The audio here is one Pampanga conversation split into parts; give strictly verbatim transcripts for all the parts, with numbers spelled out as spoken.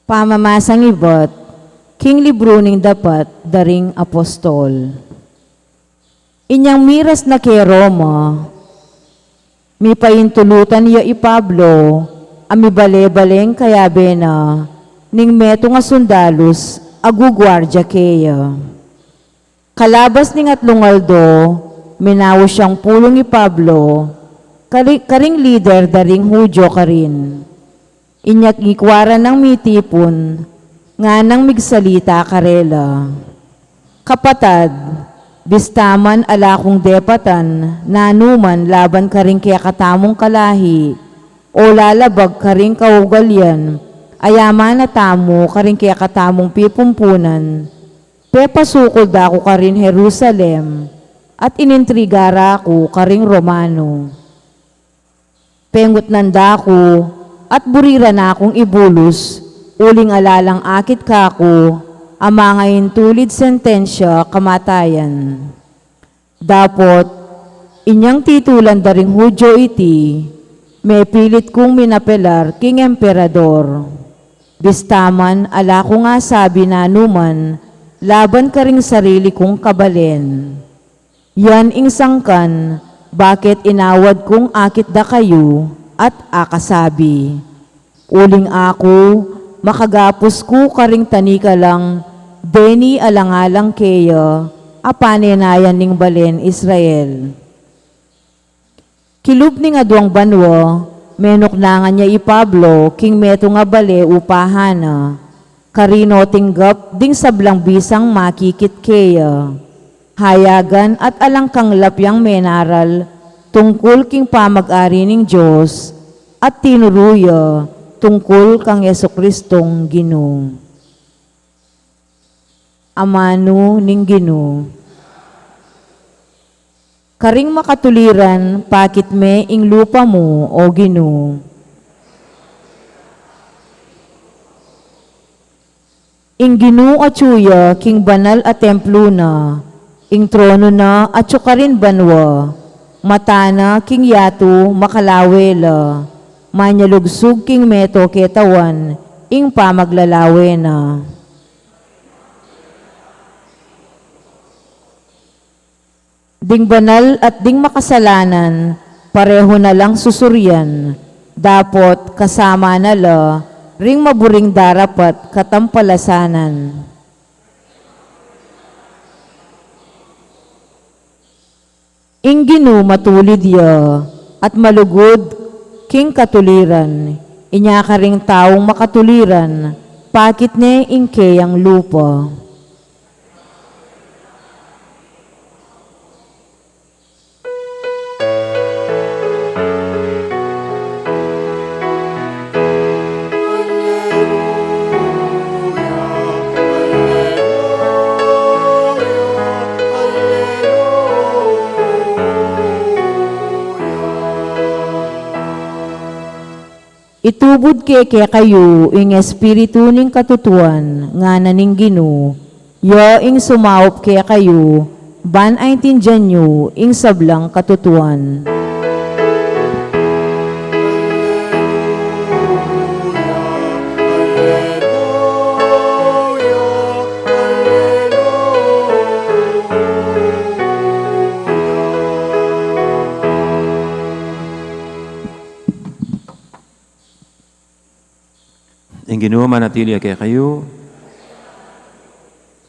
Pamamasang ibat king libru ning Dapat da ring Apostol. Inyang miras na ke Roma, mipaintulutan ya i Pablo a mibale-baleng kayabe na ning metung a sundalus a guguardia keya. Kalabas ning atlung aldo, minaus yang pulung i Pablo kari-, karing lider da ring Judio karin. Inya ngikwa ra nang mitipun, nganang migsalita karela. Kapatad, bista man ala kung depatan nanuman laban karing kekatamung kalahi, o lalabag karing kaugalian a yaman na tamu karing kekatamung pipumpunan, pepasukul da ku karin Jerusalem, at inintriga ra ku karing Romano. Pengutnan da ku, at buri ra na kung ibulus, uling ala lang akit kaku a mangaintulid sentensya kamatayan. Dapot, inyang titulan da ring Judio iti, mepilit kung minapelar king emperador. Bista man ala kung asabi nanuman laban karing sarili kung kabalen. Yan ing sangkan bakit inawad kung akit da kayu at akasabi. Uling aku, makagapus ku karing tanikalang deni alang-alang keya a panenayan ning balen Israel. Kilub ning aduang banua, menuknangan ya i Pablo king metung a bale upahan na, karino tinggap ding sablang bisang makikit keya. Hayagan at alang kanglap yang menaral tungkul king pamag-ari ning Dios, at tinuru ya tungkul kang Jesucristong Ginu. Amanu ning Ginu. Karing makatuliran, pakit me ing lupa mu, o Ginu. Ing Ginu atyu ya king banal a templu na, ing tronu na atyu karin banua, mata na king yatu makalawe la, manyalugsug king meto ketawan ing pamaglalawe na. Ding banal at ding makasalanan, pareho na lang susurian, dapot kasama na la ring maburing darapat katampalasanan. Ing Ginu matulid ya, at malugud king katuliran, inya karing taung makatuliran, pakit ne ing keyang lupa. Itubud ke kekayu ing Espiritu ning katutuan, ngana ning Ginu, ya ing sumaup kekayu, ban aintindian yu ing sablang katutuan. Ing Ginu manatili ya kekayu.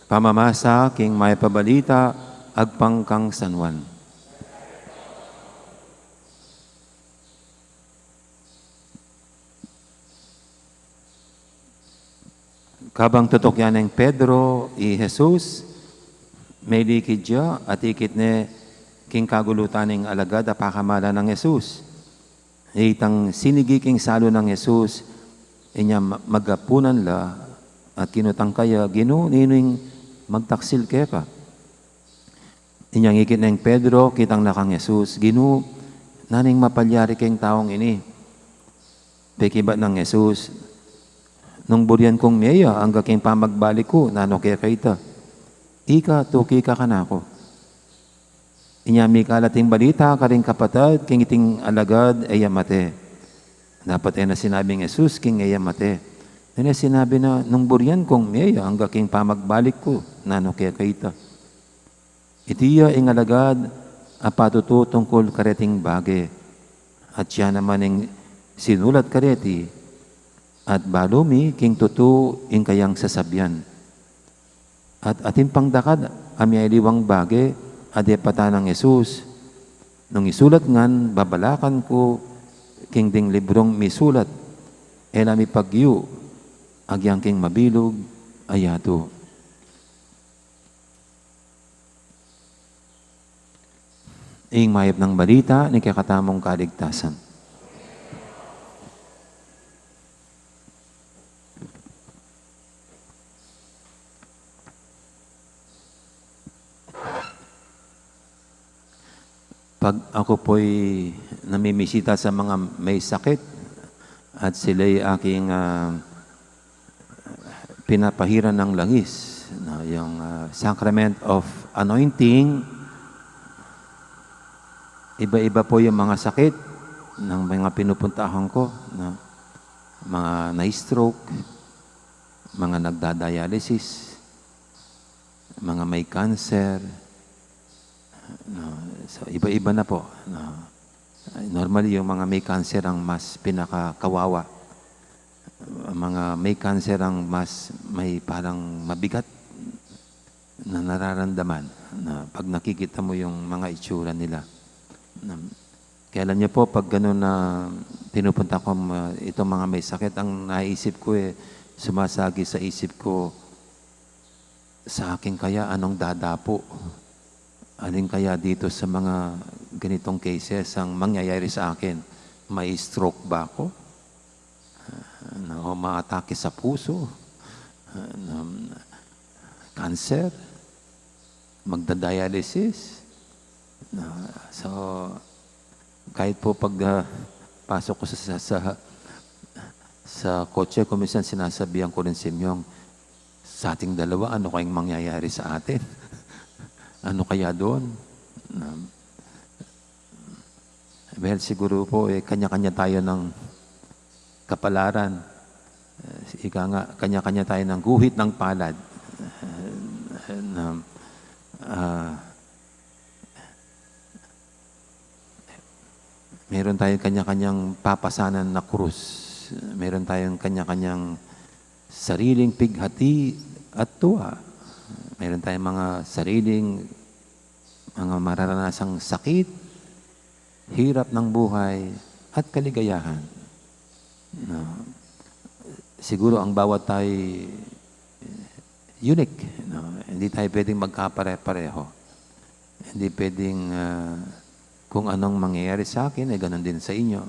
Pamamasa king Mayap a Balita agpang kang San Juan. Kabang tutukyan neng Pedro i Jesus, melikid ya at ikit ne king kagulutan ning alagad a pakamalan nang Jesus. Itang sinigi king salu nang Jesus, inya ma-, magapunan la, at kinutang kaya, "Ginu, ninu ing magtaksil keka?" Inyang ikit neng Pedro, kitang na kang Jesus, "Ginu, nanu ing mapalyari keng taung ini?" Pekibat nang Jesus, "Nung burian kung mie ya, angga king pamagbalik ku, nanu keka ita? Ika, tuki ka kanaku." Inya mikalat ing balita karing kapatad king iting alagad e ya mate. Dapot e na sinabing Jesus king e ya mate, Kaya sinabi na, "Nung burian kung meya angga king pamagbalik ku, nanu keka ita?" Iti ya ing alagad a patutu tungkul kareting bage, at siya naman ing sinulat kareti, at balu mi king tutu ing kayang sasabian. At atin pang dakal a mialiwang bage a depatan nang Jesus. Nung isulat ngan, babalakan ku king ding librung misulat, e la mi pagyu, agyang king mabilug a yatu. Ing mayap nang balita ning kekatamung kaligtasan. Pag ako po'y namimisita sa mga may sakit at sila'y aking, ah, pinapahiran ng langis, no, yung, ah, Sacrament of Anointing, iba-iba po yung mga sakit ng mga pinupuntahan ko, no? Mga na-stroke, mga nagda-dialysis, mga may cancer, no? So, iba-iba na po, no? Normally, yung mga may cancer ang mas pinakakawawa. Ang mga may cancer ang mas may parang mabigat na nararamdaman na pag nakikita mo yung mga itsura nila. Na, kaya alam niyo po, pag gano'n na pinupunta ko, ma-, itong mga may sakit, ang naisip ko, eh, sumasagi sa isip ko, "Sa akin kaya, anong dadapo? Alin kaya dito sa mga ganitong cases ang mangyayari sa akin? May stroke ba ako? Na, o maatake sa puso? Na, cancer? Magda-dialysis?" Na, so, kahit po pag, ah, pasok ko sa, sa, sa, sa kotse, kung minsan sinasabihan ko rin si Myong, "Sa ating dalawa, ano kayang mangyayari sa atin? Ano kaya doon?" Na, well, siguro po, eh, kanya-kanya tayo ng kapalaran. Eh, ika nga, kanya-kanya tayo ng guhit ng palad. Na, ah, meron tayong kanya-kanyang papasanan na krus. Meron tayong kanya-kanyang sariling pighati at tuwa. Meron tayong mga sariling mga mararanasang sakit, hirap ng buhay, at kaligayahan. No? Siguro ang bawat tayo unique, no? Hindi tayo pwedeng magkapare-pareho. Hindi pwedeng, ah, kung anong mangyayari sa akin, eh, ganun din sa inyo.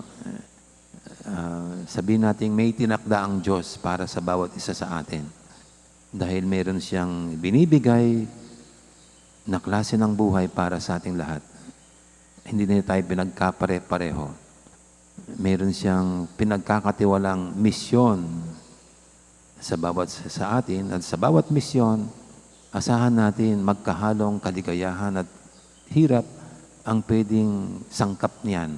Ah, sabihin natin, may tinakda ang Diyos para sa bawat isa sa atin. Dahil meron siyang binibigay na klase ng buhay para sa ating lahat. Hindi na tayo pinagkapare-pareho. Meron siyang pinagkakatiwalang misyon sa bawat sa, sa atin, at sa bawat misyon, asahan natin magkahalong kaligayahan at hirap ang pwedeng sangkap niyan.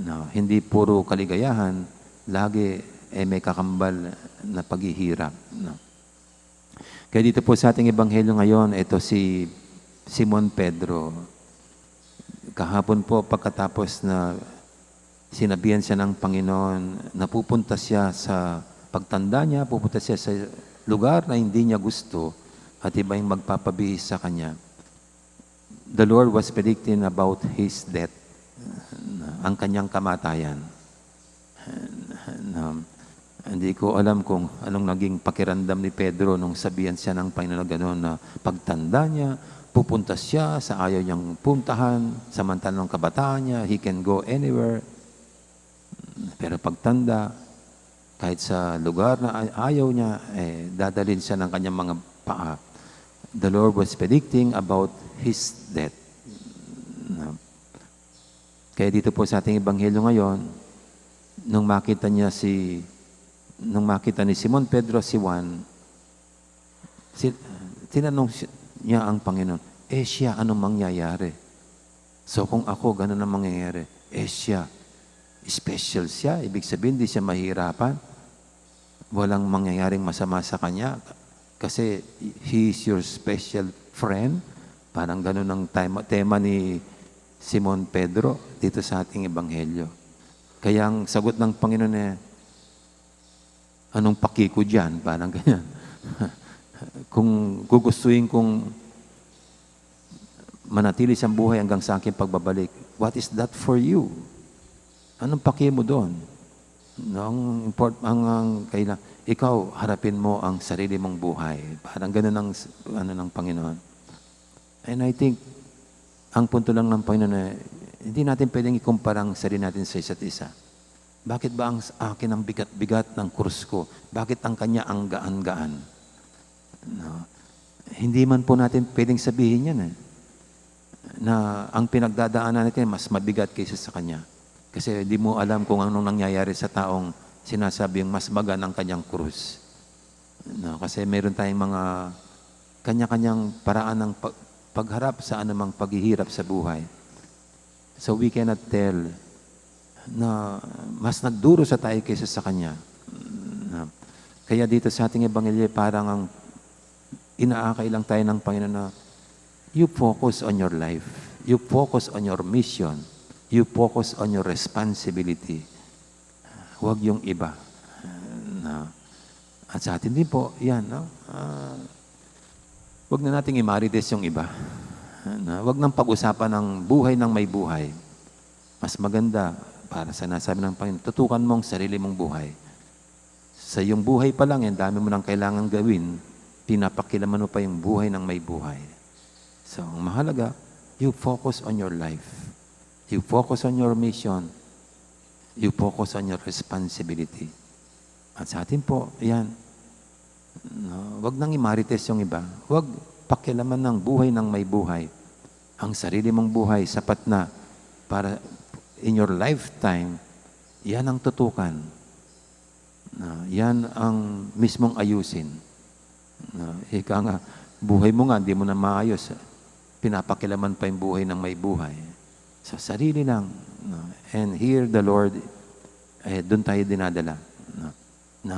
No, hindi puro kaligayahan, lagi, eh, may kakambal na paghihirap, no? Kaya dito po sa ating ebanghelyo ngayon, ito si Simon Pedro. Kahapon po, pagkatapos na sinabihan siya ng Panginoon na pupunta siya sa pagtanda niya, pupunta siya sa lugar na hindi niya gusto at iba yung magpapabihis sa kanya. The Lord was predicting about his death, ang kanyang kamatayan. Na, hindi ko alam kung anong naging pakiramdam ni Pedro nung sabihan siya ng Panginoon na gano'n, na pagtanda niya, pupunta siya sa ayaw niyang puntahan, samantalang kabataan niya, he can go anywhere. Pero pagtanda, kahit sa lugar na ay-, ayaw niya, eh, dadalhin siya ng kanyang mga paa. The Lord was predicting about his death. Na, kaya dito po sa ating ebanghelyo ngayon, nung makita niya si, nung makita ni Simon Pedro si Juan, si-, tinanong si-, niya ang Panginoon, "Eh, siya, anong mangyayari? So, kung ako, ganun ang mangyayari, eh, siya, special siya, ibig sabihin, di siya mahirapan." walang mangyayaring masama sa kanya kasi he is your special friend. Parang ganun ang tema, tema ni Simon Pedro dito sa ating ebanghelyo. Kaya ang sagot ng Panginoon eh, "Anong paki ko diyan?" Parang ganyan. Kung gugustuhin kong manatili siyang buhay hanggang sa aking pagbabalik, what is that for you? Anong paki mo doon? No, ang import-, ang, ang kailang, ikaw, harapin mo ang sarili mong buhay. Parang ganun ang s-, ano ng Panginoon. And I think, ang punto lang ng Panginoon na hindi natin pwedeng ikumpara ang sarili natin sa isa't isa. Bakit ba ang s-, akin ang bigat-bigat ng krus ko? Bakit ang kanya ang gaan-gaan? No? Hindi man po natin pwedeng sabihin yan eh, na ang pinagdadaanan natin mas mabigat kaysa sa kanya. Kasi di mo alam kung anong nangyayari sa taong sinasabing mas magaan ang kanyang krus. No? Kasi meron tayong mga kanya-kanyang paraan ng pag-, pagharap sa anumang paghihirap sa buhay. So we cannot tell na mas nagdurusa tayo kaysa sa kanya. Na, kaya dito sa ating ebanghelyo, parang ang inaakay lang tayo ng Panginoon na you focus on your life, you focus on your mission, you focus on your responsibility. Huwag yung iba. Na, at sa atin din po, yan, no? Ah, huwag na nating imarites yung iba. Na, huwag nang pag-usapan ang buhay ng may buhay. Mas maganda, para sa nasabi ng Panginoon, tutukan mo ang sarili mong buhay. Sa iyong buhay pa lang, ang dami mo nang kailangan gawin, pinapakilaman mo pa yung buhay ng may buhay. So, ang mahalaga, you focus on your life. You focus on your mission. You focus on your responsibility. At sa atin po, yan. No, wag nang imarites yung iba. Wag pakialaman ng buhay ng may buhay. Ang sarili mong buhay, sapat na para in your lifetime, yan ang tutukan. Na, yan ang mismong ayusin. Na, ika nga, buhay mo nga, di mo na maayos. Pinapakilaman pa yung buhay ng may buhay. Sa sarili lang. No? And here the Lord, eh, doon tayo dinadala. No? Na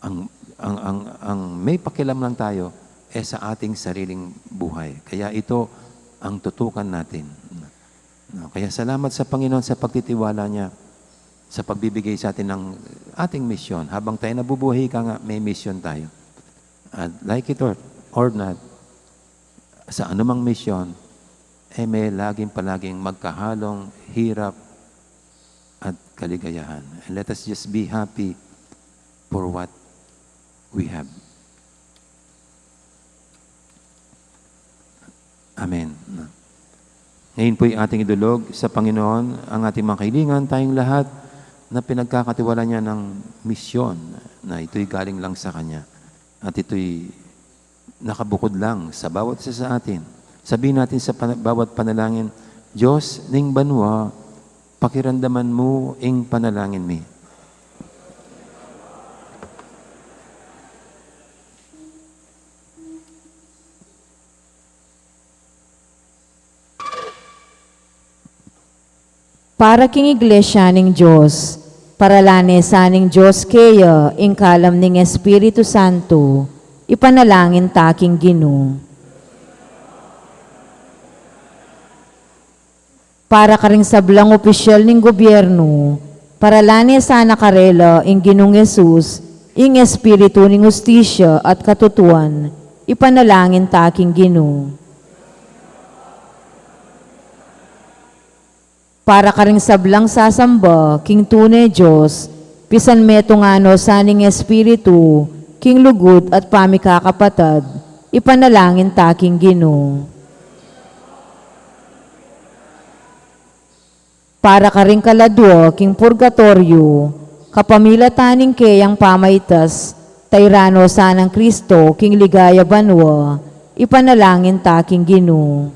ang, ang, ang, ang may pakialam lang tayo, eh, sa ating sariling buhay. Kaya ito ang tutukan natin. No? Kaya salamat sa Panginoon sa pagtitiwala niya, sa pagbibigay sa atin ng ating misyon. Habang tayo nabubuhay, ika nga, may misyon tayo. At like it or, or not, sa anumang misyon, eh, may laging palaging magkahalong hirap at kaligayahan. And let us just be happy for what we have. Amen. Ngayon po'y ating idulog sa Panginoon ang ating mga kahilingan, tayong lahat na pinagkakatiwala niya ng misyon na ito'y galing lang sa Kanya at ito'y nakabukod lang sa bawat isa sa atin. Sabihin natin sa pana-, bawat panalangin, "Diyos ning banua, pakiramdaman mu ing panalangin mi." Para king Iglesia ning Dios, paralane sa ning Dios keya ing kalam ning Espiritu Santo, ipanalangin ta king Ginu. Para karing sablang opisyal ning gobyerno, paralane sana karela ing Ginung Jesus, ing Espiritu ning hustisya at katutuan, ipanalangin ta king Ginu. Para karing sablang sasamba king tune Dios, pisan metung no sa ning Espiritu king lugud at pamikakapatad, ipanalangin ta king Ginu. Para karing kaladua king purgatoryo, kapamilatan ning keyang pamaitas, tairan no sa nang Kristo king ligaya banua, ipanalangin ta king Ginu.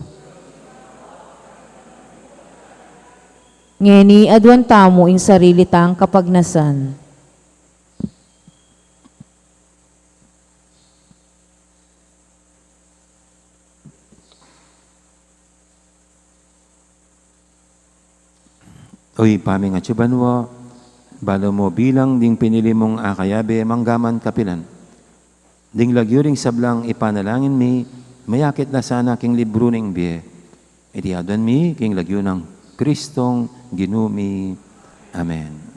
Ngeni aduan tamu ing sarili tang kapagnasan. O Ibpa mi atsu banua, Balu mu bilang ding pinili mung akayabe manggaman kapilan. Ding lagyu ring sablang ipanalangin mi, mayakit la sana king libru ning bie. Iti aduan mi king lagyu nang Kristong Ginu mi. Amen.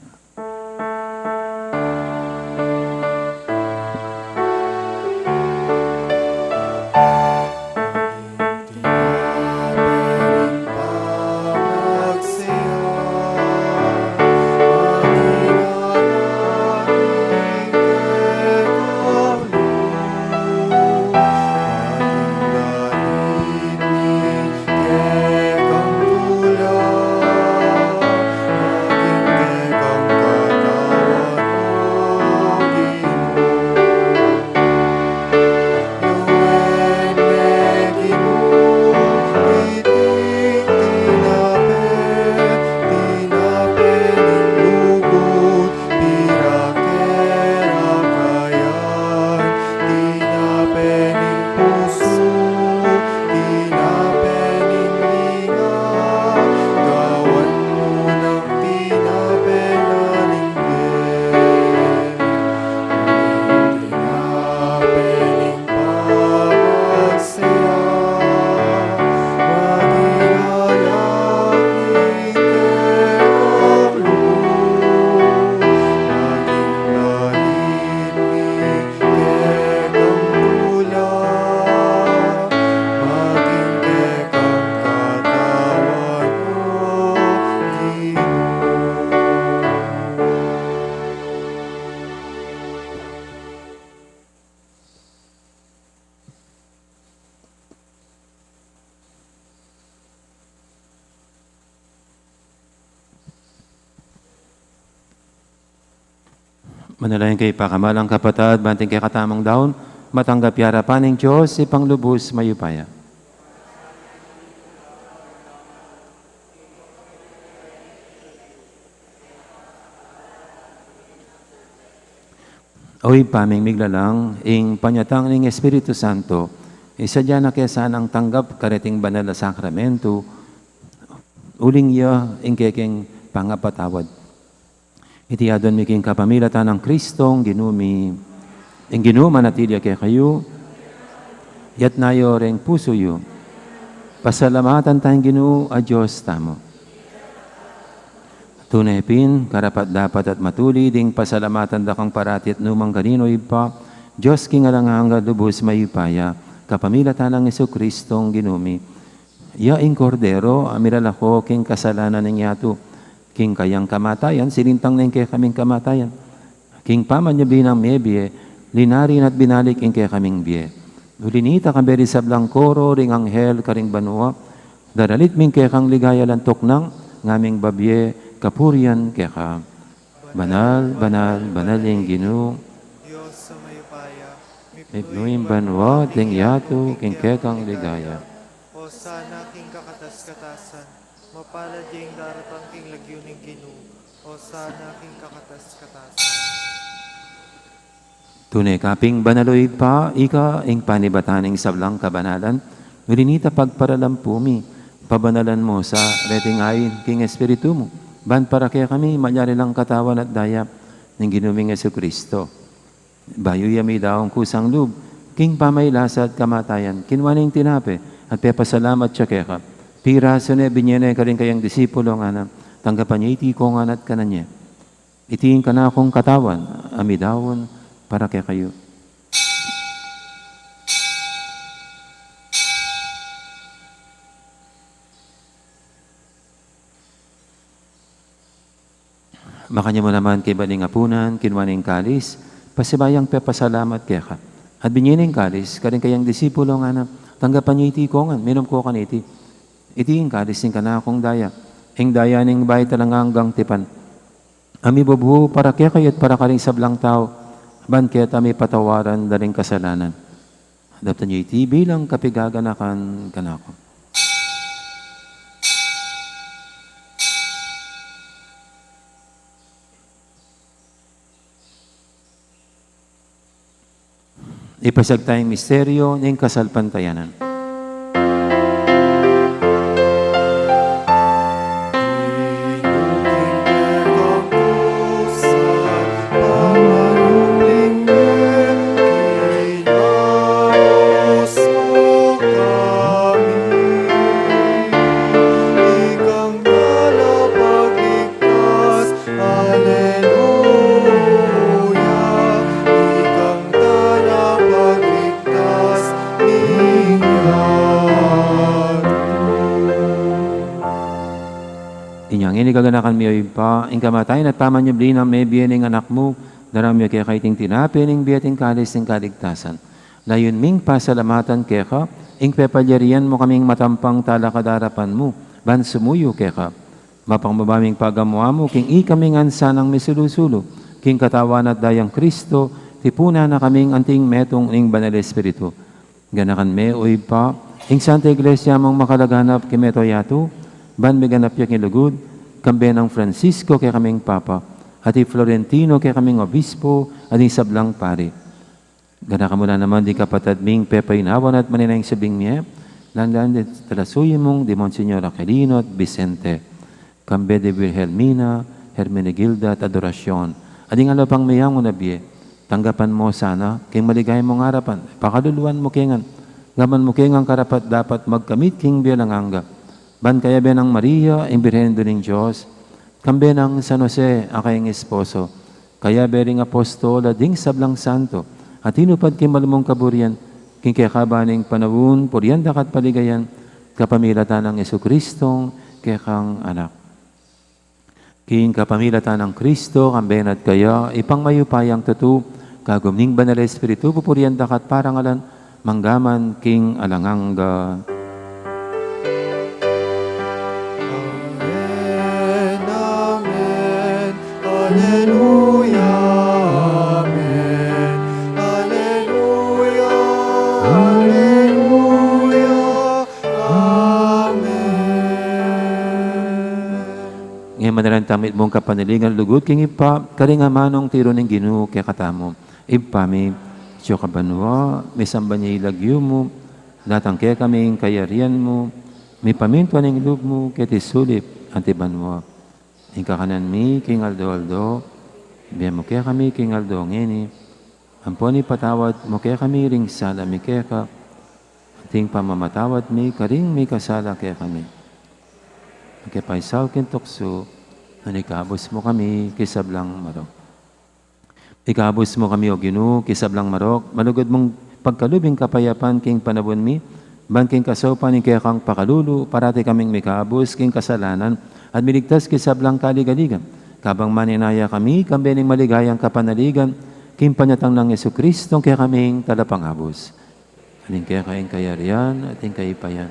Manalangin kayu, pakamalan kung kapatad, ban king kekatamung daun, matanggap ya arapan ning Dios, Ibpang lubus mayupaya. O Ibpa ming miglalang, ing panyatang ning Espiritu Santo, isadya na ke sanang tanggap kareting banal a sakramento, uling iya ing kekeng pangapatawad. Iti aduan mi king kapamilatan nang Kristong Ginu mi. Ing Ginu manatili ya kekayu. Iyatas yu reng pusu yu. Pasalamatan taya ing Ginu a Dios tamu. Tune pin, karapat-dapat at matulid ing pasalamatan da kang parati at nukarin man, O Ibpa, Dios king alang angga, lubus mayupaya, kapamilatan nang Jesucristong Ginu mi. Iya ing Kordero a milalako king kasalanan ning yatu. King kayang kamatayan, silintang na ing kekaming kamatayan. King pamanyubli nang mebie, linarin at binalik ing kekaming bie. Uli nita, kambe ring sablang koro ring anghel karing banua, daralit mi ing kekang ligaya lantok nang ngaming babie kapurian keka. Banal, banal, banal ing Ginu. Dios a mayupaya, mipnu ing banua at ing yatu king kekang ligaya. Hosana king kakatas-katasan. Mapalad ya ing daratang king lagyu ning Ginu. Hosana king kakatas-katasan. Tune ka pin banal, O Ibpa, ika ing panibatan ning sablang kabanalan. Uli nita, pagparalampu mi, pabanalan mu sa reting ain king Espiritu mu, ban para kekami malyari lang katawan at daya ning Ginu ming Jesucristo. Bayu ya midaun kusang lub king pamagkasakit at kamatayan, kinua ne ing tinape at pepasalamat ya keka, pirasu ne, binie ne karing kayang disipulo, ngana: Tanggapan ye iti, ikong ngan at kanan ye. Iti ing kanakung katawan a midaun para kekayu. Makanyan mu naman kaibat ning apunan, kinua ne ing kalis, pasibayu yang pepasalamat keka, at binie ne ing kalis karing kayang disipulo, ngana: Tanggapan ye iti, ikong ngan, minum ko kaniti. Iti ing kalis ning kanakung daya, ing daya ning bayu at alang anggang tipan, a mibubu para kekayu at para karing sablang tau, ban keta mipatawaran da ring kasalanan. Daptan ye iti bilang kapaganakan kanaku. Ipasiag taya ing misteryu ning kasalpantayanan. Ganakan mi, o Ibpa, ing kamatayan at pamanyubli nang mebie ning Anak mu, darang mi keka iting tinape ning bie at ing kalis ning kaligtasan. Layun ming pasalamatan keka ing pepalyarian mu kaming matampang talakad king arapan mu, ban sumuyu keka. Mapangmabaming pagamu-amu king ikaming ansanang misulu-sulu king katawan at dayang Kristo, tipunan na kaming anting metung ning Banal Espiritu. Ganakan me, o Ibpa, ing Santa Iglesia mung makalaganap king mabilug a yatu, ban miganap ya king lugud, kambe nang Francisco kekaming Papa, at i Florentino kekaming Obispo, at ing sablang pari. Ganakan mu la naman ding kapatad ming pepaynawan at manenaya king subling mie, lalu na ding talasuyu mung di Monsignor Aquilino at Vicente, kambe di Wilhelmina, Hermenegilda at Adoracion, at ding alang pang meyangu na bie. Tanggapan mu sana king maligaya mung arapan, pakaluluan mu kami ngan, gawan mu kaming karapat-dapat magkamit king bie alang angga. Ban kayabe nang Maria, ing Birhen Indu ning Dios, kambe nang San Jose a kayang esposo, kayabe ring apostol at ding sablang santo a tinupad king malugud mung kaburian, king kekaban ning panaun, purian da ka at paligayan, kapamilatan nang Jesucristong kekang Anak. King kapamilatan nang Kristo, kambe na at kaya, Ibpang mayupayang tutu, kagum ning Banal Espiritu, pupurian da ka at parangalan, mangga man king alang angga. Amen, amen, aleluya, amen, aleluya, aleluya, amen. Ngeni manalangin tamu mitmung kapanaligan lugud king Ibpa, karing amanung tiru ning Ginu kekatamu. Ibpa mi, atsu ka banua, misamban ya ing lagyu mu, datang kekami ing kayarian mu, mipamintuan ing lub mu, keti sulip anti banua. Ing kakanan mi king aldo-aldo, ibie mu kekami king aldo ngeni, ampon ipatawad mu kekami ring sala mi keka, anti ing pamamatawad mi karing mikasala kekami. E ke paisaul king tuksu, nune ikabus mu kami king sablang marok. Ikabus mu kami, O Ginu, king sablang marok, malugud mung pagkalub ing kapayapan king panaun mi, ban king kasaupan ning kekang pakalulu, parati kaming mikabus king kasalanan, at miligtas king sablang kaligaligan. Kabang manenaya kami, kambe ning maligayang kapanaligan, king panyatang nang Jesucristong kekaming Talapangabus. Atin keka ing kayarian, at ing kaipayan.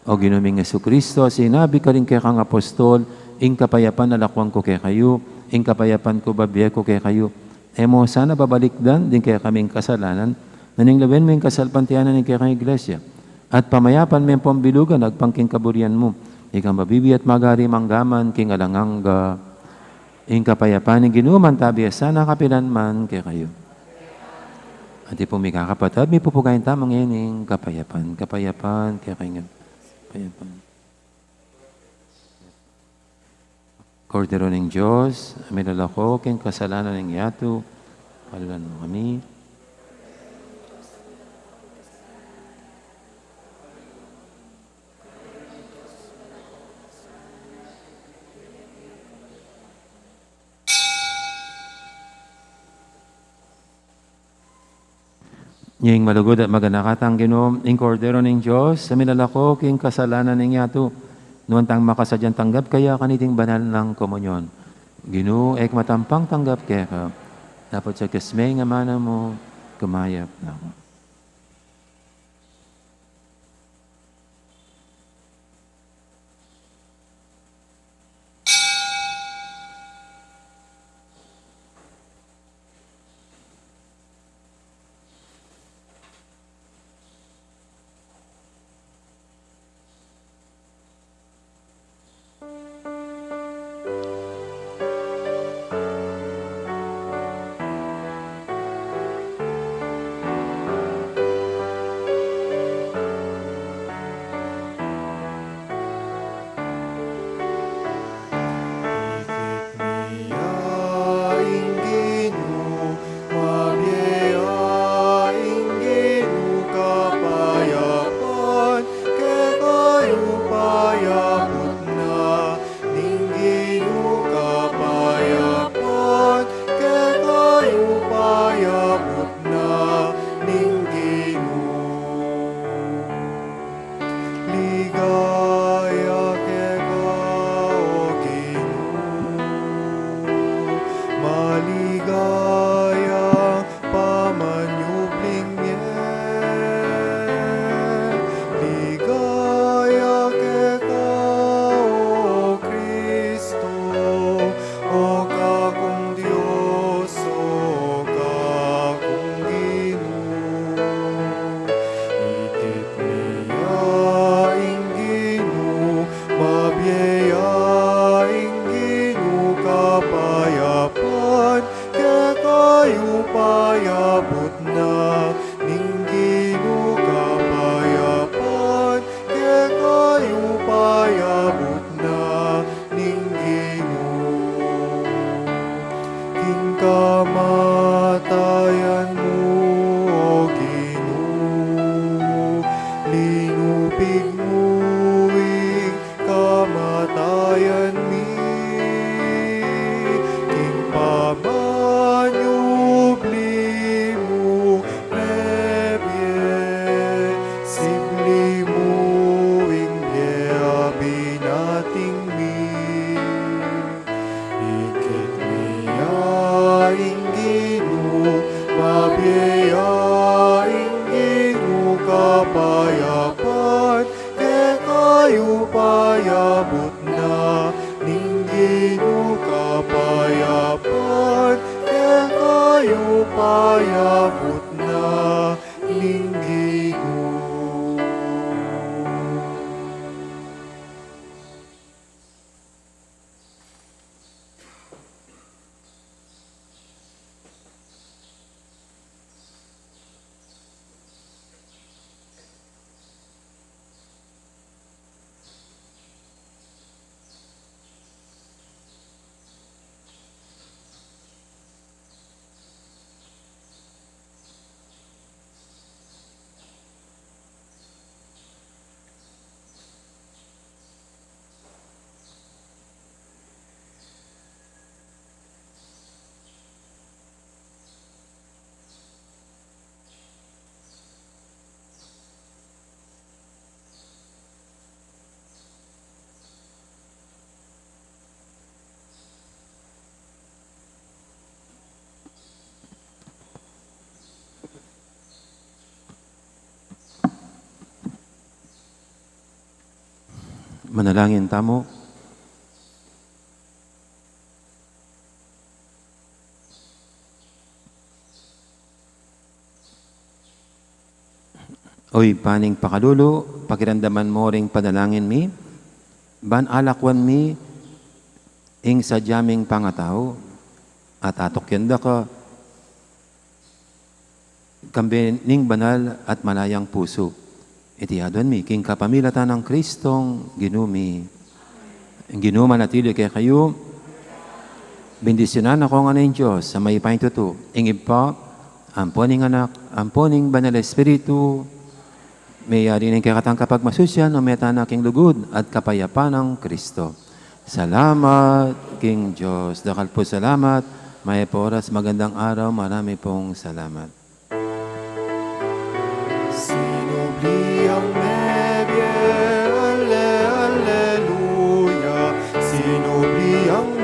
O Ginu ming Jesucristo, sinabi karing kekang apostol, ing kapayapan lakwan ku kekayu, ing kapayapan ku bibie ku kekayu. E mu sana babalikdan ding kekaming kasalanan, nune lawen mu ing kasalpantayanan ning kekang Iglesia, at pamayapan me ampon bilugan agpang king kaburian mu, ikang mabibie at magari mangga man king alang angga. Ing kapayapan ning Ginu manatili sana kapilan man kekayu. Atin pung mikakapatad, mipupugayan tamu ngening kapayapan. Kapayapan kekayu ngan. Kapayapan. Kordero ning Dios, a milalako king kasalanan ning yatu, pakaluluan mu kami. Ing malugud at maganaka tang Ginu, ing Kordero ning Dios, a milalako king kasalanan ning yatu, nuan tang makasadyang tanggap kaya kaniting banal nang komunyon. Ginu, e ku matampang tanggap keka, dapot sa king amanu mu, kumayap na ku. mi. Ikit mi ya ing Ginu, mabie ya ing Ginu, kapayapan kekayu payabut na ning Ginu, kapayapan kekayu payabut na ning Ginu. Manalangin tamu. O Ibpa ning pakalulu, pakiramdaman mu ring panalangin mi, ban alakwan mi ing sadya ming pangatau, at atukyan da ka kambe ning banal at malayang pusu. Iti aduan mi king kapamilatan nang Kristong Ginu mi. Ing Ginu manatili kekayu. Bendisyunan na kayu ngan ning Dios a mayupayang tutu, ing Ibpa, ampo ning Anak, ampo ning Banal Espiritu. Meyari na ing kekatang kapagmasusyan, o meta na king lugud at kapayapan nang Kristo. Salamat king Dios. Dakal pung salamat. Mayap a oras, magandang araw, marami pong salamat. Sinubli ang mebie, ale, aleluya. Sinubli ang